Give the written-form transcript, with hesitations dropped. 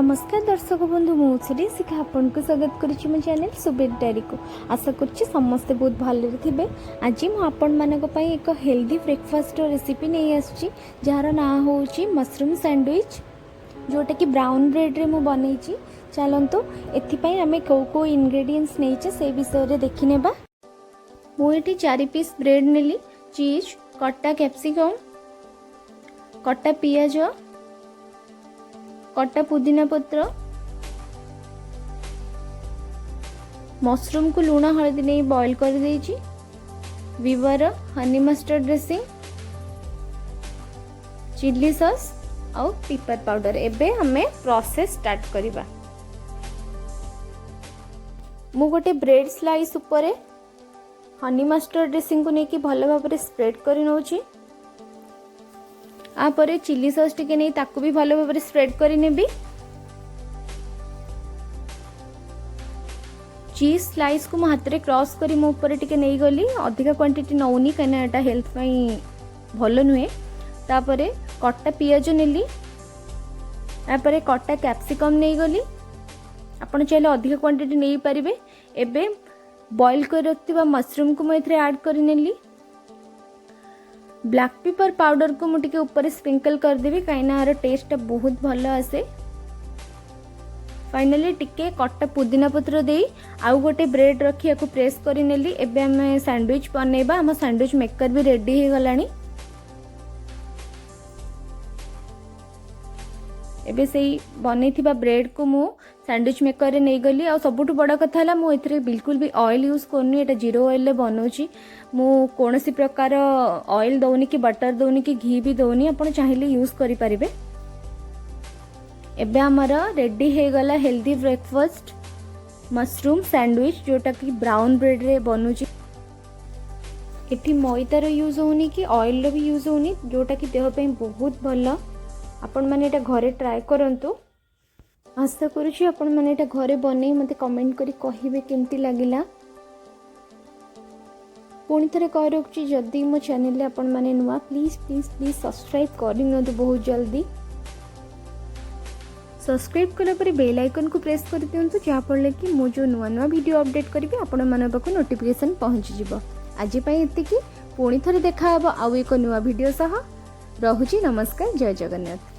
ନମସ୍କାର ଦର୍ଶକ ବନ୍ଧୁ, ମୁଁ ଶ୍ରୀ ଶିଖା ଆପଣଙ୍କୁ ସ୍ୱାଗତ କରୁଛି ମୋ ଚ୍ୟାନେଲ୍ ସୁବେଦ ଡାଏରୀକୁ। ଆଶା କରୁଛି ସମସ୍ତେ ବହୁତ ଭଲରେ ଥିବେ। ଆଜି ମୁଁ ଆପଣମାନଙ୍କ ପାଇଁ ଏକ ହେଲ୍ଦି ବ୍ରେକଫାଷ୍ଟର ରେସିପି ନେଇ ଆସିଛି, ଯାହାର ନାଁ ହେଉଛି ମସରୁମ୍ ସ୍ୟାଣ୍ଡୱିଚ୍, ଯେଉଁଟାକି ବ୍ରାଉନ୍ ବ୍ରେଡ଼୍ରେ ମୁଁ ବନେଇଛି। ଚାଲନ୍ତୁ, ଏଥିପାଇଁ ଆମେ କେଉଁ କେଉଁ ଇନଗ୍ରେଡ଼ିଏଣ୍ଟସ୍ ନେଇଛେ, ସେ ବିଷୟରେ ଦେଖିନେବା। ମୁଁ ଏଠି 4 ପିସ୍ ବ୍ରେଡ଼୍ ନେଲି, ଚିଜ୍, କଟା କ୍ୟାପ୍ସିକମ୍, କଟା ପିଆଜ, କଟା ପୁଦିନା ପତ୍ର, ମସରୁମକୁ ଲୁଣ ହଳଦୀ ନେଇ ବଏଲ୍ କରିଦେଇଛି, ଭିବାର honey mustard dressing, chilli sauce ଆଉ ପିପର ପାଉଡର। ଏବେ ଆମେ ପ୍ରୋସେସ୍ ଷ୍ଟାର୍ଟ କରିବା। ମୁଁ ଗୋଟେ ବ୍ରେଡ୍ ସ୍ଲାଇସ୍ ଉପରେ ହନି ମଷ୍ଟର୍ଡ ଡ୍ରେସିଂକୁ ନେଇକି ଭଲ ଭାବରେ ସ୍ପ୍ରେଡ୍ କରି ନେଉଛି। ତାପରେ ଚିଲି ସସ୍ ଟିକେ ନେଇ ତାକୁ ବି ଭଲ ଭାବରେ ସ୍ପ୍ରେଡ୍ କରିନେବି। ଚିଜ୍ ସ୍ଲାଇସ୍କୁ ମୋ ହାତରେ କ୍ରସ୍ କରି ମୋ ଉପରେ ଟିକେ ନେଇଗଲି। ଅଧିକା କ୍ୱାଣ୍ଟିଟି ନେଉନି, କାହିଁକିନା ଏଇଟା ହେଲ୍ଥ ପାଇଁ ଭଲ ନୁହେଁ। ତାପରେ କଟା ପିଆଜ ନେଲି, ତାପରେ କଟା କ୍ୟାପ୍ସିକମ୍ ନେଇଗଲି। ଆପଣ ଚାହିଁଲେ ଅଧିକ କ୍ୱାଣ୍ଟିଟି ନେଇପାରିବେ। ଏବେ ବଏଲ୍ କରି ରଖିଥିବା ମସରୁମ୍କୁ ମୁଁ ଏଥିରେ ଆଡ଼୍ କରିନେଲି। ବ୍ଲାକ୍ ପେପର ପାଉଡ଼ରକୁ ମୁଁ ଟିକେ ଉପରେ ସ୍ପ୍ରିଙ୍କଲ୍ କରିଦେବି, କାହିଁକିନା ଏହାର ଟେଷ୍ଟଟା ବହୁତ ଭଲ ଆସେ। ଫାଇନାଲି ଟିକେ କଟା ପୁଦିନା ପତ୍ର ଦେଇ ଆଉ ଗୋଟେ ବ୍ରେଡ୍ ରଖି ୟାକୁ ପ୍ରେସ୍ କରିନେଲି। ଏବେ ଆମେ ସ୍ୟାଣ୍ଡୱିଚ୍ ବନେଇବା। ଆମ ସ୍ୟାଣ୍ଡୱିଚ୍ ମେକର ବି ରେଡ଼ି ହେଇଗଲାଣି। ଏବେ ସେଇ ବନେଇଥିବା ବ୍ରେଡ଼୍କୁ ମୁଁ ସ୍ୟାଣ୍ଡୱିଚ୍ ମେକରରେ ନେଇଗଲି। ଆଉ ସବୁଠୁ ବଡ଼ କଥା ହେଲା, ମୁଁ ଏଥିରେ ବିଲକୁଲ ବି ଅଏଲ୍ ୟୁଜ୍ କରୁନି। ଏଇଟା ଜିରୋ ଅଏଲ୍ରେ ବନଉଛି। ମୁଁ କୌଣସି ପ୍ରକାର ଅଏଲ୍ ଦେଉନି କି ବଟର୍ ଦେଉନି କି ଘି ବି ଦେଉନି। ଆପଣ ଚାହିଁଲେ ୟୁଜ୍ କରିପାରିବେ। ଏବେ ଆମର ରେଡ଼ି ହେଇଗଲା ହେଲ୍ଦି ବ୍ରେକଫାଷ୍ଟ ମସରୁମ୍ ସ୍ୟାଣ୍ଡୱିଚ୍, ଯେଉଁଟାକି ବ୍ରାଉନ୍ ବ୍ରେଡ଼୍ରେ ବନୁଛି। ଏଠି ମଇଦାର ୟୁଜ୍ ହେଉନି କି ଅଏଲ୍ର ବି ୟୁଜ୍ ହେଉନି, ଯେଉଁଟାକି ଦେହ ପାଇଁ ବହୁତ ଭଲ। ଆପଣମାନେ ଏଇଟା ଘରେ ଟ୍ରାଏ କରନ୍ତୁ। ଆଶା କରୁଛି ଆପଣମାନେ ଏଇଟା ଘରେ ବନେଇ ମୋତେ କମେଣ୍ଟ କରି କହିବେ କେମିତି ଲାଗିଲା। ପୁଣି ଥରେ କହି ରଖୁଛି, ଯଦି ମୋ ଚ୍ୟାନେଲରେ ଆପଣମାନେ ନୂଆ, ପ୍ଲିଜ୍ ପ୍ଲିଜ୍ ପ୍ଲିଜ୍ ସବସ୍କ୍ରାଇବ୍ କରିନିଅନ୍ତୁ ବହୁତ ଜଲ୍ଦି। ସବସ୍କ୍ରାଇବ୍ କଲା ପରେ ବେଲ୍ ଆଇକନ୍କୁ ପ୍ରେସ୍ କରିଦିଅନ୍ତୁ, ଯାହାଫଳରେ କି ମୁଁ ଯେଉଁ ନୂଆ ନୂଆ ଭିଡ଼ିଓ ଅପଡ଼େଟ୍ କରିବି, ଆପଣମାନଙ୍କ ପାଖକୁ ନୋଟିଫିକେସନ୍ ପହଞ୍ଚିଯିବ। ଆଜି ପାଇଁ ଏତିକି। ପୁଣି ଥରେ ଦେଖାହେବ ଆଉ ଏକ ନୂଆ ଭିଡ଼ିଓ ସହ। ରହୁଛି, ନମସ୍କାର, ଜୟ ଜଗନ୍ନାଥ।